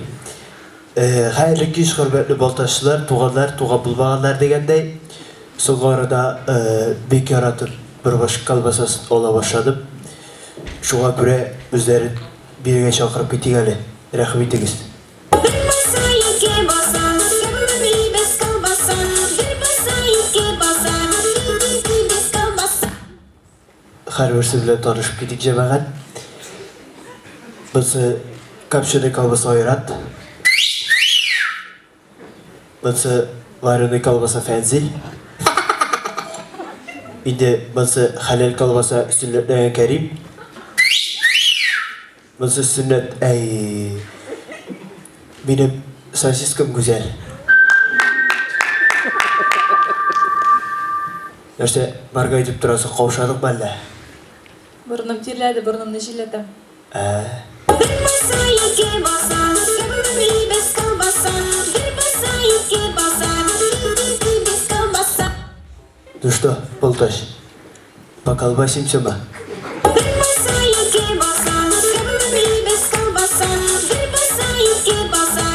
Хәерле кич, хөрмәтле балтачлылар, туганнар, туган булмаганнар дигәндәй. Соңгы арада бик яратып борбаш колбасасын ала башладым. Шуңа күрә үзләрен бирегә чакырып китик әле. Рәхим итегез. Бер баса, ике баса, кемнебез колбаса. Бер баса, ике баса, кемнебез колбаса. Һәрберсе белән танышып китик, җәмәгать. Бусы копченый колбаса Айрат. Бусы вареный колбаса Фәнзил. Инде бусы хәләл колбаса сөннәтләгән Кәрим. Бусы сөннәт, әй, минем сосискам Гүзәл. Нәрсә, барга итеп торасың, каушадыңмы әллә? Борыным тирләде, борынымны җилләтәм. Ә. Бер баса, ике баса, кемнебез колбаса. Бер баса, ике баса, кемнебез колбаса. Ну что, Балтач, поколбасимся мы? Бер баса, ике баса, кемнебез колбаса. Бер баса, ике баса,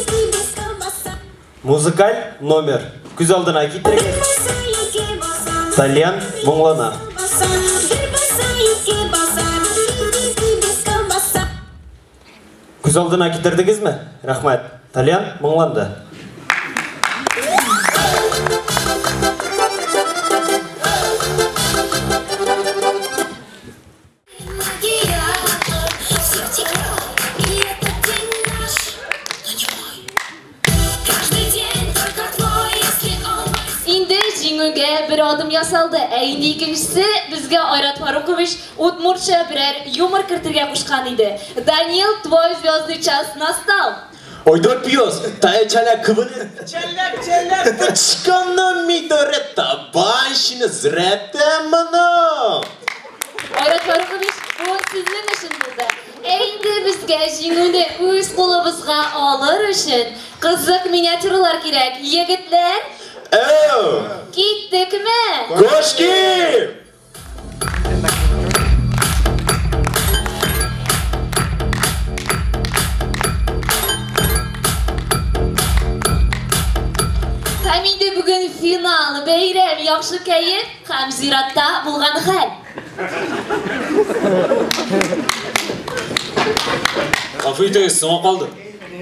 кемнебез колбаса. Музыкаль номер. Күз алдына китерегез. Бер баса, ике баса, Тальян моңлана. баса. Бер баса, ике баса, кемнебез колбаса. Күз алдына китердегезме? Рәхмәт. Тальян моңланды. Инде җиңүгә бер адым ясалды. Ә инде икенчесе безгә Айрат Фарукович удмуртча берәр юмор кертергә кушкан иде. Данил, твой звездный час настал. Ойдор пьес, тая чаля квн. Чаля чаля пычканы мидоре табанщина зрәтәмно. Айрат Фарукович, бу сезнең өчен булды. Ә инде безгә җиңүне үз кулыбызга алыр өчен кызык миниатюралар кирәк. Егетләр, Әу! киттекме? Кошки! Һәм инде бүген финал, бәйрәм, яхшы кәеф һәм зиратта булган хәл. Гафу итегез, соңга калдым.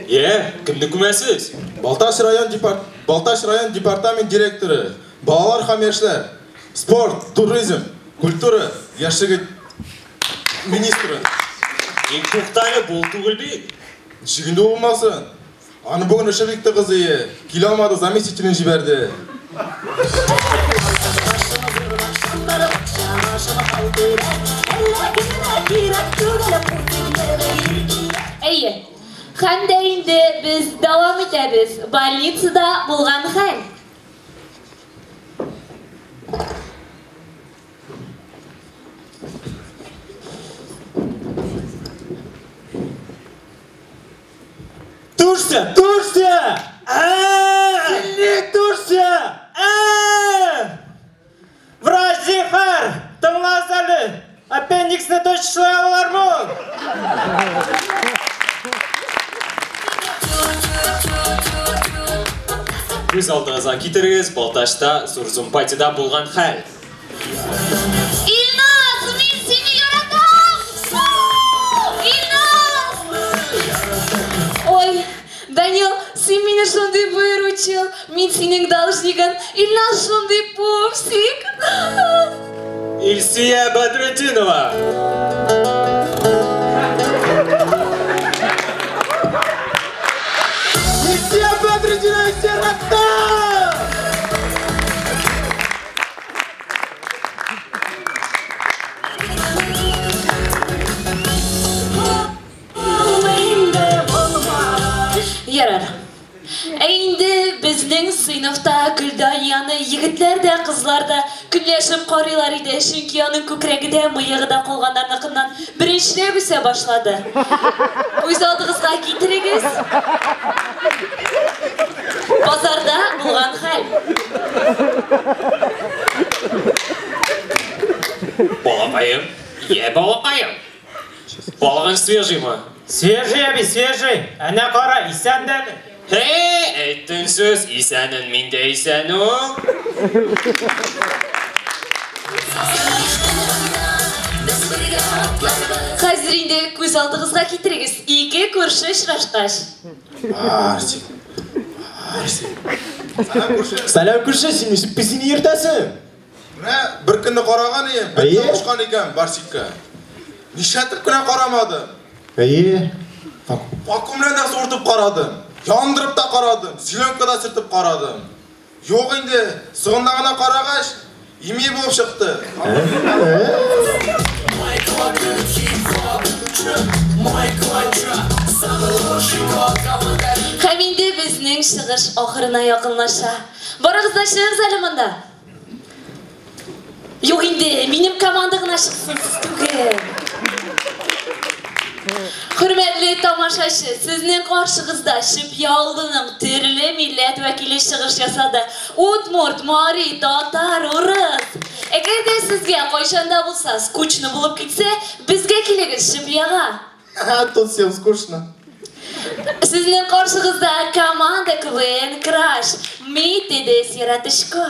Е, кемне күмәсез? Балтач район департ Балтач район департамент директоры, балалар һәм яшьләр, спорт, туризм, культура, яшьлеге министры. Иң туктале, бул түгел бит. Ничек инде булмасын? Аны бүген эше бик тыгыз ие. Килә алмады, заместителен җибәрде. Әйе. Һәм дә инде без дәвам итәбез. Больницада булган хәл. Тушься, тушься! Сильнее тушься! Врач Зихар, тыңлагыз әле. Аппендиксны точкалай алалармы? Күз алдыгызга китерегез, Балтачта зур зум-патида булган хәл. Илназ, мин сине яратам! Су! Илназ! Ой, Данил, син мине шундый выручил. Мин синең должнигың. Илназ шундый пупсик. Илсөя Бәдретдинова. Илсөя Бәдретдинова чиратта! Ярар. Ә инде безнең сыйныфта Гөлданияны егетләр дә, кызлар да көнләшеп карыйлар иде, чөнки аның күкрәге дә, мыегы да калганнарныкыннан беренчеләп үсә башлады. Күз алдыгызга китерегез. Базарда булган хәл. Балакаем, е балакаем. Балыгың свежиймы? Свежий, әби, свежий. Әнә кара, исән дә әле. Һей, әйттең сүз, исәнен мин дә исән ул. Хәзер инде күз алдыгызга китерегез, ике күрше очрашкач. Барсик. Барсик. Сәлам күрше. Сәлам күрше, син ничек песине йөртәсең? Менә бер көнне караган идем, бер табышкан икән Барсикка. Нишләтеп кенә карамадым. Әйе. Вакуум белән дә суыртып карадым. Яндырып та карадым, зеленка да сөртеп карадым. Юк инде, соңында гына карагач, ими булып чыкты. Һәм инде безнең чыгыш ахырына якынлаша. Барыгыз да чыгыгыз әле монда. Юк инде, минем команда гына чыксын, сез түгел. Хөрмәтле тамашачы, сезнең каршыгызда Чепья авылының төрле милләт вәкиле чыгыш ясады. Удмурт, мари, татар, урыс. Әгәр дә сезгә кайчан да булса скучно булып китсә, безгә килегез Чепьяга. Тут всем скучно. Сезнең каршыгызда команда КВН Краш. Ми тедес яратышко.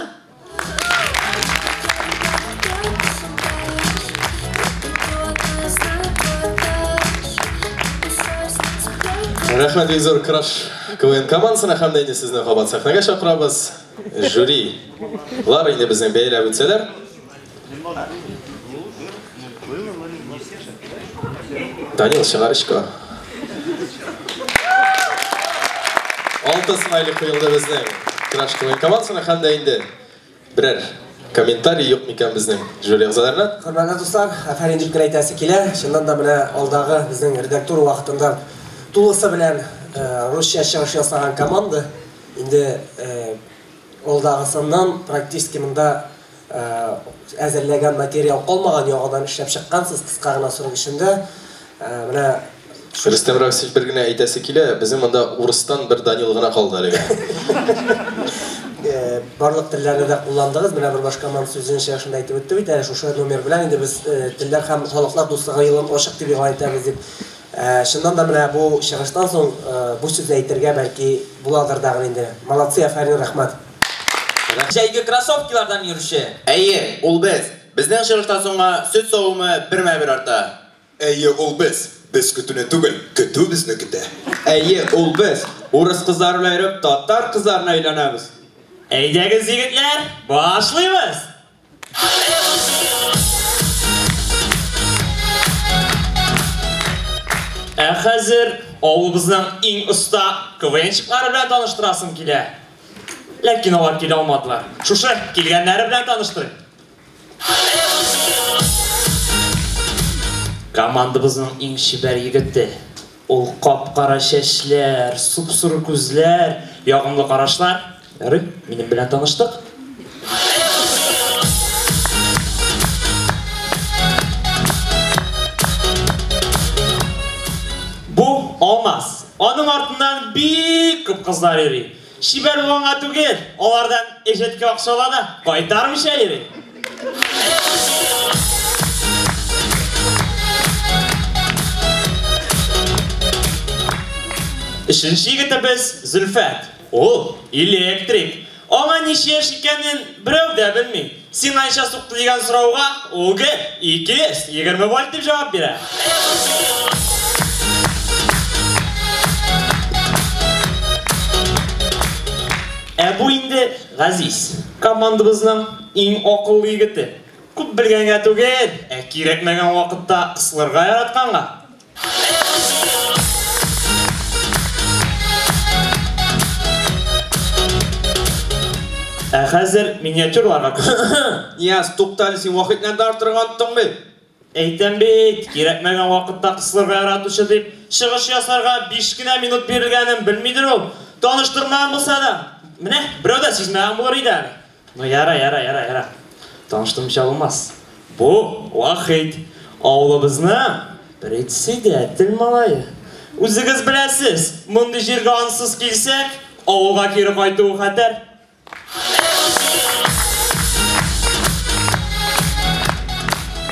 Рәхмәт бик зур Краш КВН командасына һәм дә инде сезне кабат сәхнәгә чакырабыз. Жюри лар инде безнең бәяләп үтсәләр. Данил Чыгарычко. 6 смайлик куелды безнең Краш КВН командасына һәм дә инде берәр комментарий юк микән безнең жюри әгъзаларына? Хөрмәтле дуслар, афәрин дип кенә әйтәсе килә. Чыннан да менә алдагы безнең редактура вакытында тулысы белән русча чыгыш ясаган команда инде алдагысыннан практически монда әзерләгән материал калмаган, яңадан эшләп чыккансыз кыска гына срок эчендә. Менә Рөстәм Рәфисович бер генә әйтәсе килә, безнең монда урыстан бер Данил гына калды әлегә. Барлык телләрне дә кулландыгыз. Менә бер башка команда сүзенең чыгышында әйтеп үтте бит, әле шушы номер белән инде без телләр һәм халыклар дуслыгы елын ачык дип игълан итәбез дип. Чыннан да менә бу чыгыштан соң бу сүзне әйтергә бәлки буладыр дагын инде. Молодцы, афәрин, рәхмәт. Җәйге кроссовкилардан йөрүче. Әйе, ул без. Безнең чыгыштан соңга сөт савымы бермә-бер арта. Әйе, ул без. Без көтүне түгел, көтү безне көтә. Әйе, ул без. Урыс кызлары белән йөреп, татар кызларына өйләнәбез. Әйдәгез, егетләр, башлыйбыз. Ә хәзер авылыбызның иң оста КВНщиклары белән таныштырасым килә. Ләкин алар килә алмадылар. Шушы килгәннәре белән таныштырыйм. Командабызның иң чибәр егете. Ул кап-кара чәчләр, суп-соры күзләр, ягымлы карашлар. Ярый, минем белән таныштык. Бу Алмаз. Аның артыннан бик күп кызлар йөри. Чибәр булганга түгел, алардан әҗәткә акча ала да кайтармыйча йөри. Өченче егетебез Зөлфәт. Ул электрик. Аңа ничә яшь икәнен берәү дә белми. Сиңа ничә сукты дигән сорауга ул гел 220 вольт дип җавап бирә. Ә бу инде Газиз, командабызның иң акыллы егете. Күп белгәнгә түгел, ә кирәкмәгән вакытта кысылырга яратканга. Ә хәзер миниатюраларга күчик. Нияз, тукта әле, син Вахитны да арттырырга оныттың бит. Әйтәм бит, кирәкмәгән вакытта кысылырга яратучы дип, чыгыш ясарга 5 кенә минут бирелгәнен белмидер ул. Таныштырмаган булса да, менә берәү дә сизмәгән булыр иде әле. Ну яра, яра, яра, яра. Таныштырмыйча булмас. Бу Вахит, авылыбызның председатель малае. Үзегез беләсез, мондый җиргә ансыз килсәк, авылга кире кайтуы хәтәр.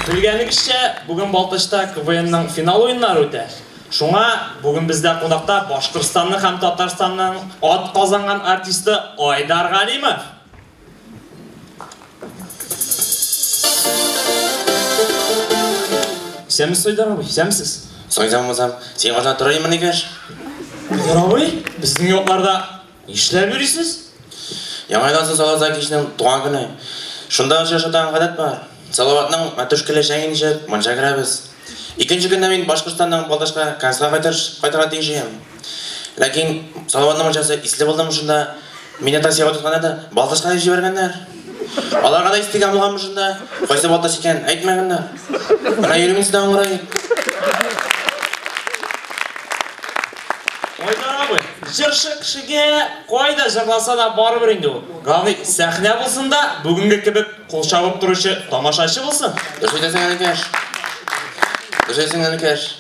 Белгәнегезчә, бүген Балтачта КВНның финал уеннары үтә. Шуңа бүген бездә кунакта Башкортстанның һәм Татарстанның ат казанган артисты Айдар Галимов. Исәнмесез, Айдар абый, исәнмесез. Соң исән булсам, син кашына тора идеме, Никәш? Айдар абый, безнең якларда нишләп йөрисез? Яңа елдан соң Салават Закичның туган көне. Шунда очраша торган гадәт бар. Салаватның мәтрүшкәле чәен эчеп, мунча керәбез. Икенче көндә мин Башкортстаннан Балтачка концертка кайтыр, кайтырга тиеш идем. Ләкин Салаватның мунчасы исле булдымы шунда, мине таксига утыртканнар да Балтачка дип җибәргәннәр. Аларга да ис тигән булганмы шунда, кайсы Балтач икәнен әйтмәгәннәр. Менә йөрим мин сездән аңгыраеп. Айдар абый, җырчы кешегә кайда җырласа да барыбер инде ул. Главный, сәхнә булсын да, бүгенге кебек кул чабып торучы тамашачы булсын. Дөрес әйтәсең, энекәш. Дөрес әйтәсең, энекәш.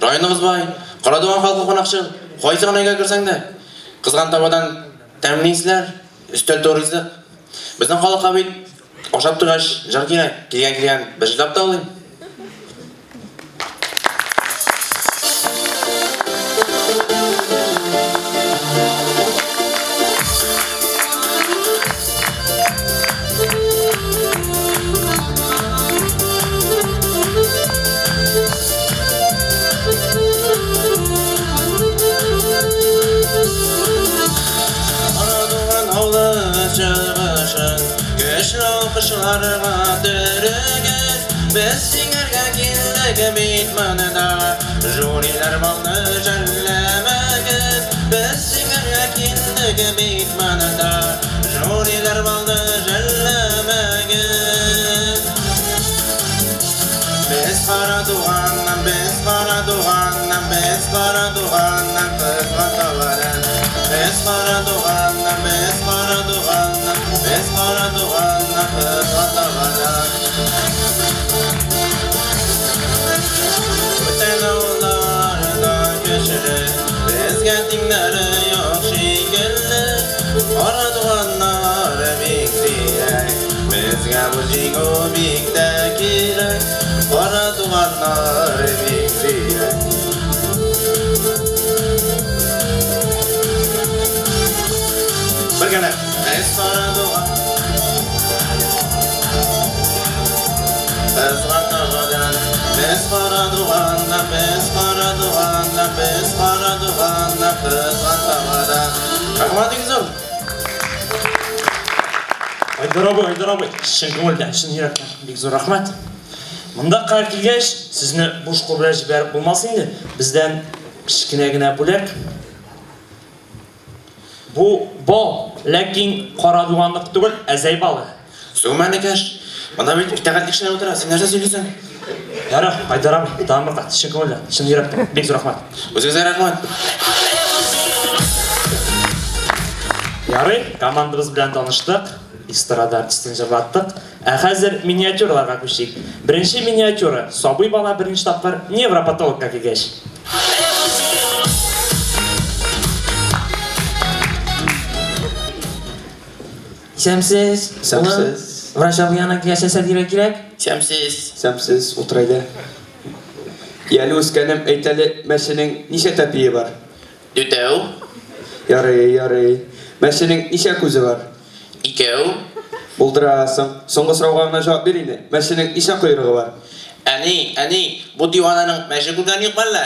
Районыбыз бай, Карадуган халкы кунакчыл. Кайсы гына өйгә керсәң дә, кызган табадан тәмле исләр, өстәл тулы ризык. Безнең халыкка бит ашап туйгач җыр кирәк. Килгән килгән, бер җырлап та алыйм. Карадуган авылы чыгышын көчле алкышларга төрегез. Без җиңәргә килдек бит монда, жюрилар балны жәлләмәгез. Без җиңәргә килдек бит монда, жюрилар балны жәлләмәгез. Без Карадуганнан, без Карадуганнан, без Карадуганнан кызга табаран. Без Карадуганнан, без Карадуганнан, без Карадуганнан кызга табаран. Бүтән авылларда көчле, безгә тиңнәре юк шикелле. Карадуганнар бик зирәк, безгә бу җиңү бик тә кирәк. Карадуганнар бик зирәк. Бер генә. Без Карадуган. Кызга табадан, без Карадуганнан, без Карадуганнан, без Карадуганнан, кызга табадан. Рәхмәт бик зур. Айдар абый, Айдар абый, чын күңелдән, чын йөрәктән бик зур рәхмәт. Монда кадәр килгәч, сезне буш кул белән җибәреп булмас инде. Бездән кечкенә генә бүләк. Бу бал, ләкин Карадуганлык түгел, ә Зәй балы. Сүгенмә, энекәш. Монда бит итагатьле кешеләр утыра. Син нәрсә сөйлисең? Ярар, Айдар абый, тагын бер кат, чын күңелдән, чын йөрәктән бик зур рәхмәт. Үзегезгә рәхмәт. Ярый, командабыз белән таныштык, эстрада артистын җырлаттык. Ә хәзер миниатюраларга күчик. Беренче миниатюра, сабый бала беренче тапкыр невропатологка килгәч. Исәнмесез. Исәнмесез. Врач абый янына килгәч нәрсә дияргә кирәк? Исәнмесез. Исәнмесез, утыр әйдә. Яле, үскәнем, әйт әле, мәченең ничә тәпие бар? Дүртәү. Ярый, ярый. Мәченең ничә күзе бар? Икәү. Булдырасың. Соңгы сорауга гына җавап бир инде. Мәченең ничә койрыгы бар? Әни, әни, бу дивананың мәче күргәне юкмы әллә?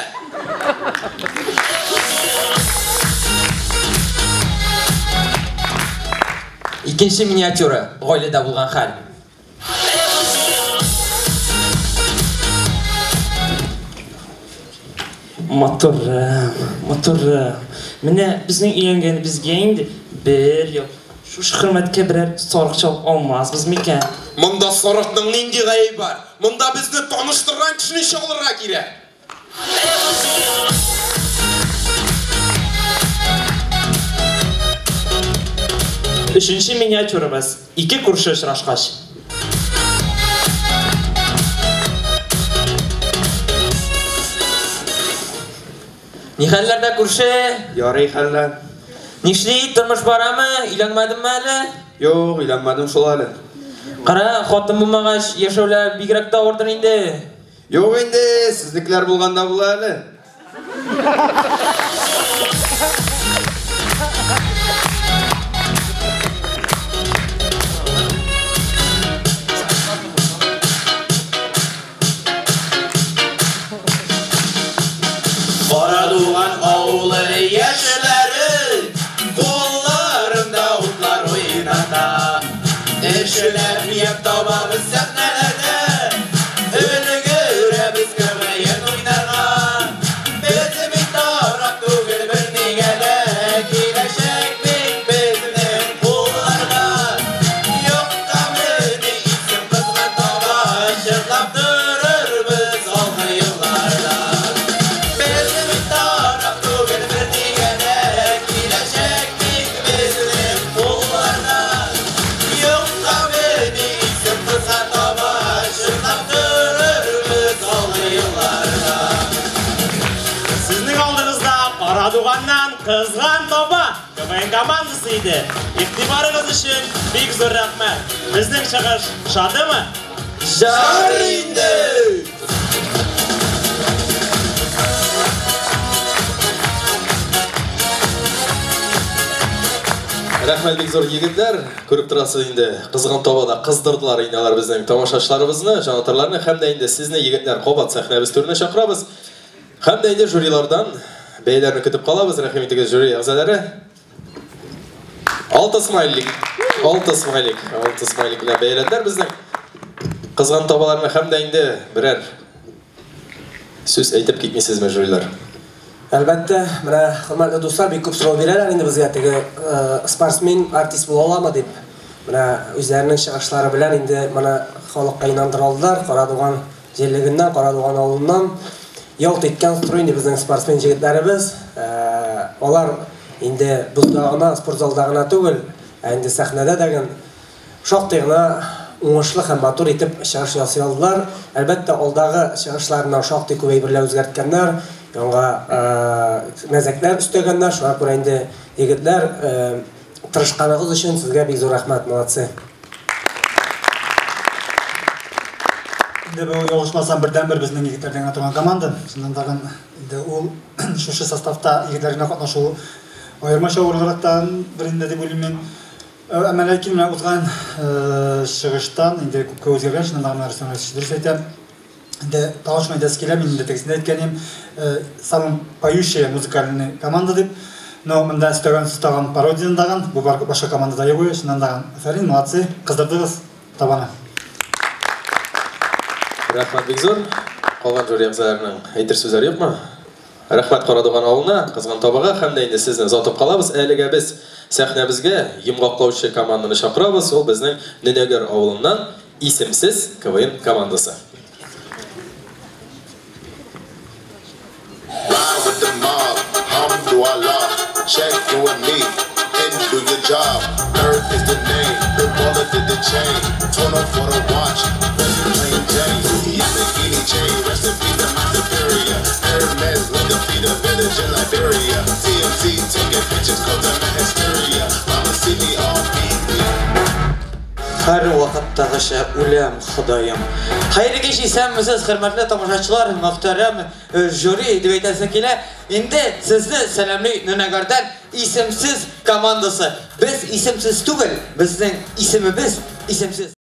Икенче миниатюра, гаиләдә булган хәл. Матурым, матурым. Менә безнең өйләнгәнебезгә инде бер ел. Шушы хөрмәткә берәр сарык чалып алмасбыз микән? Монда сарыкның нинди гаебе бар? Монда безне таныштырган кешене чалырга кирәк. Өченче миниатюрабыз. Ике күрше очрашкач. Ни хәлләрдә, күрше? Ярый хәлләр. Нишли, тормыш барамы? Өйләнмәдеңме әле? Юк, өйләнмәдем шул әле. Кара, хатын булмагач, яшәүләр бигрәк тә авырдыр инде. Юк инде, сезнекеләр булганда була әле. Карадуган авылы яшьләре, кулларында утлар уйната. Эшләп яп табабыз сәхнәләрдә, өлгерәбез КВН уйнарга. Без бит тарак түгел бернигә дә, киләчәк бит безнең кулларда. Юкка мени исем кызган таба, җырлап торырбыз алгы елларда. Без бит тарак түгел бернигә дә, киләчәк бит безнең кулларда. Юкка мени исем кызган таба, җырлап торырбыз алгы елларда. Сезнең алдыгызда Карадуганнан Кызган таба КВН командасы иде. Игътибарыгыз өчен бик зур рәхмәт. Безнең чыгыш ошадымы? Җар инде! Рәхмәт бик зур, егетләр. Күреп торасыз инде, кызган табада кыздырдылар инде алар безнең тамашачыларыбызны, җанатарларны һәм дә инде сезне, егетләр, кабат сәхнәбез түренә чакырабыз. Һәм дә инде жюрилардан бәяләрне көтеп калабыз. Рәхим итегез, жюри әгъзалары. Алты смайлик, алты смайлик, алты смайлик белән бәяләделәр безнең кызган табаларны һәм дә инде берәр сүз әйтеп китмисезме, жюрилар? Әлбәттә, менә, хөрмәтле дуслар, бик күп сорау бирәләр инде безгә, теге спортсмен артист була аламы дип. Менә үзләренең чыгышлары белән инде моны халыкка инандыра алдылар. Карадуган җирлегеннән, Карадуган авылыннан ялт иткән строй инде безнең спортсмен җегетләребез. Алар инде бозда гына, спорт залда гына түгел, ә инде сәхнәдә дә шактый гына уңышлы һәм матур итеп чыгыш ясый алдылар. Әлбәттә, алдагы чыгышларыннан шактый күп әйберләр үзгәрткәннәр, яңа мәзәкләр өстәгәннәр. Шуңа күрә инде, егетләр, тырышканыгыз өчен сезгә бик зур рәхмәт, молодцы. Инде бу, ялгышмасам, бердәнбер безнең егетләрдән генә торган команда. Чыннан да инде ул шушы составта егетләр генә катнашу аермача авырлыктан бер инде дип уйлыйм мин. Әмма ләкин менә узган чыгыштан инде күпкә үзгәргән, чыннан да менә Рөстәм Рәшитович дөрес әйтә. Инде тагын шуны әйтәсе килә, мин инде тегесен дә әйткән идем, самая поющая музыкальная команда дип. Но монда өстәгән сүз тагын пародияны дагын, бу башка командада юк, чыннан да афәрин, молодцы, кыздырдыгыз табаны. Рәхмәт бик зур. Калган жюри әгъзаларының әйтер сүзләре юкмы? Рәхмәт Карадуган авылына, Кызган табага һәм дә инде сезне озатып калабыз. Әлегә без сәхнәбезгә йомгаклаучы команданы чакырабыз. Ул безнең Нөнәгәр авылыннан исемсез КВН командасы. Ride with the mob, alhamdulillah. Check you and me, and do your job. Earth is the name, the wallet did the chain. Torn up for the watch, best plain Jane. Yamagini chain, recipe to my superior. Hermes, look up, feed a village in Liberia. TMZ taking pictures, cause I'm in hysteria. Mama see me all beat. Һәр вакыттагыча үләм, Ходаем. Хәерле кич, исәнмесез, хөрмәтле тамашачылар, мөхтәрәм жюри дип әйтәсе килә. Инде сезне сәламли Нөнәгәрдән исемсез командасы. Без исемсез түгел, безнең исемебез исемсез.